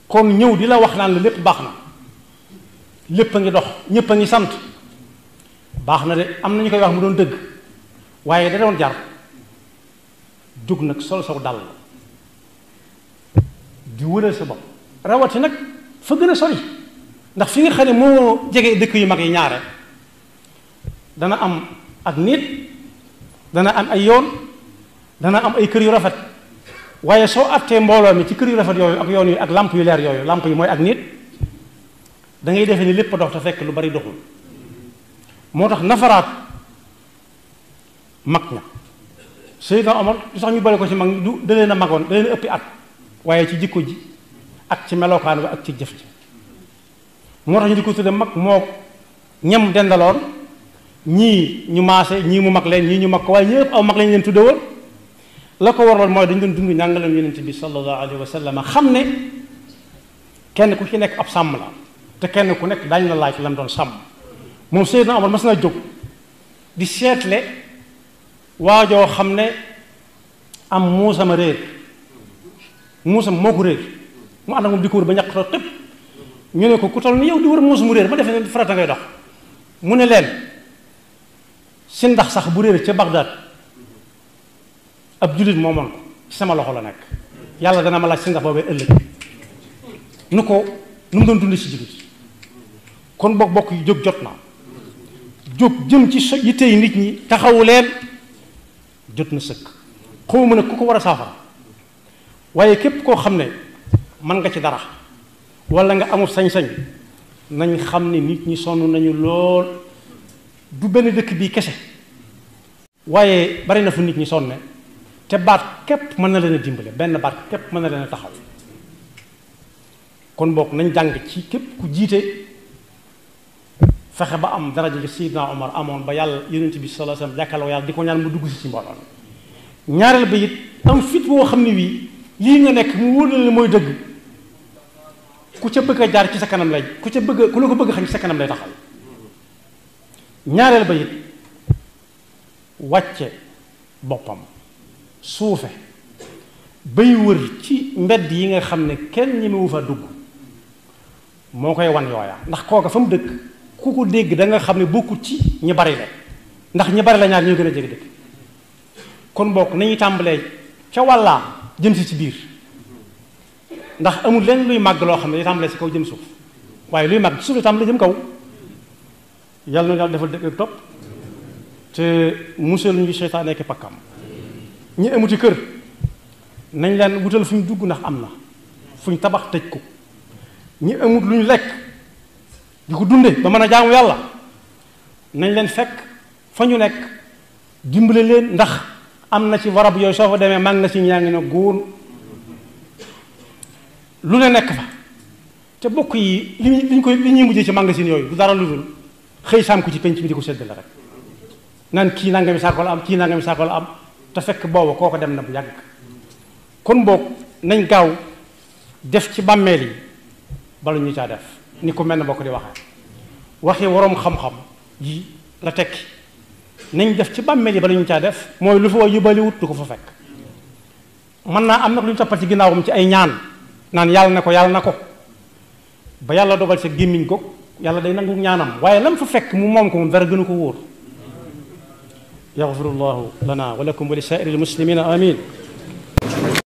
kon ñëw di la wax naan la lépp baax na lépp a ngi dox ñëpp a ngi sant baax na de am na ñu koy wax mu doon dëgg waaye da doon jar jóg nag sol saw dal di wëral sa bopp rawati nag fa gën a sori ndax fi nga xam ne moo jege dëkk yu mag yi ñaare dana am ak nit dana am ay yoon dana am ay kër yu rafet waaye soo attee mbooloo mi ci kër yu rafet yooyu ak yoon yi ak lamp yu leer yooyu lamp yi mooy ak nit da ngay defee ni lépp dox te fekk lu bari doxul moo tax nafaraat mag ña Seydina Omar du sax ñu bari ko ci mag du da leen a magoon da leen a ëppi at waaye ci jikko ji ak ci melokaan ba ak ci jëf ji moo tax ñu di ko tudde mag moo ñam dendaloon ñii ñu maase ñii mu mag leen ñii ñu mag ko waaye ñëpp aw mag lañ leen tudde woon la ko waraloon mooy dañu doon dund njàngaleem yonent bi sallallahu alayhi wa sallam xam ne kenn ku ci nekk ab sàmm la te kenn ku nekk daañu la laaj lam doon sàmm moom Seydina Omar mas na jóg di seetle waajoo xam ne am muusama réer muusam moo ko réer mu ànd ak moom di ko wër ba ñàkk too tëpp ñu ne ko ku toll ni yow di wër muus mu réer ma defee ne farata ngay dox mu ne leen si ndax sax bu réer ca Bagdad ab jullit moo moon ko ci sama loxo la nekk yàlla dana ma laaj si ndax boobee ëllëg nu mu doon dund si jullit kon bokk yi jóg jot na jóg jëm ci yittey nit ñi taxawu leen jot na sëkk xawma nag ku ko war a saafara waaye képp koo xam ne mën nga ci dara wala nga amul sañ-sañ nañ xam ne nit ñi sonn nañu lool du benn dëkk bii kese waaye bari na fu nit ñi sonne te baat képp mën na leen a dimbale benn baat képp mën na leen a taxaw kon bokk nañ jàng ci képp ku jiite fexe ba am daraja ji Seydina Omar amoon ba yàlla yonent bi sallallahu alayhi wasallam jàkkaarloo yàlla di ko ñaan mu dugg si ci mbooloo ñaareel ba it am fit boo xam ne wii lii nga nekk mu wóor la mooy dëgg ku ca bëgg a jaar ci sa kanam lay ku la ko bëgg xam ci sa kanam lay taxaw ñaareel ba it wàcce boppam suufe bay wër ci mbedd yi nga xam ne kenn ñemewu fa dugg moo koy wan yooya ndax kooka fa mu dëkk ku ko dégg da nga xam ne bokkut ci ñi bari la ndax ñi bari la ñaar ñoo gën a jege dëkk kon bokk nañuy tàmbalee ca wàllaa jëm si ci biir ndax amul leen luy màgg loo xam ne day tàmbalee si kaw jëm suuf waaye luy màgg suuf la tàmbalee jëm kaw yàlla na yàlla defal dëkk ak topp te musal ñu seytaane ak pakkam ñi amuti kër nañ leen wutal fu ñu dugg ndax am na fu ñu tabax tëj ko ñi amut lu ñu lekk di ko dunde ba mën a jaamu yàlla nañ leen fekk fa ñu nekk dimbale leen ndax am na ci warab yooyu soo fa demee mag na si ñaa ngi ne góor lu ne nekk fa te bokk yi li ñuy mujjee ci magasin yooyu du dara lu dul xëy saam ko ci penc bi di ko séddale rek naan kii nangami saako la am kii nangami saako la am te fekk booba kooko dem na bu yàgg kon boog nañ gaaw def ci bàmmeel yi bala ñu caa def ni ko mel na bokk di waxee waxi waroom xam-xam yi la tekki nañ def ci bàmmeel yi bala ñu caa def mooy lu fa way yóbbaale du ko fa fekk mën naa am nag lu ñu toppal ci ginnaawam ci ay ñaan naan yàlla na ko ba yàlla dogal sa gémmiñ goog yàlla day nangu ñaanam waaye lam fa fekk mu moom ko moom dara gënu ko wóor yaxfirullahu lana wa lakum wa li saa'iril muslimina amin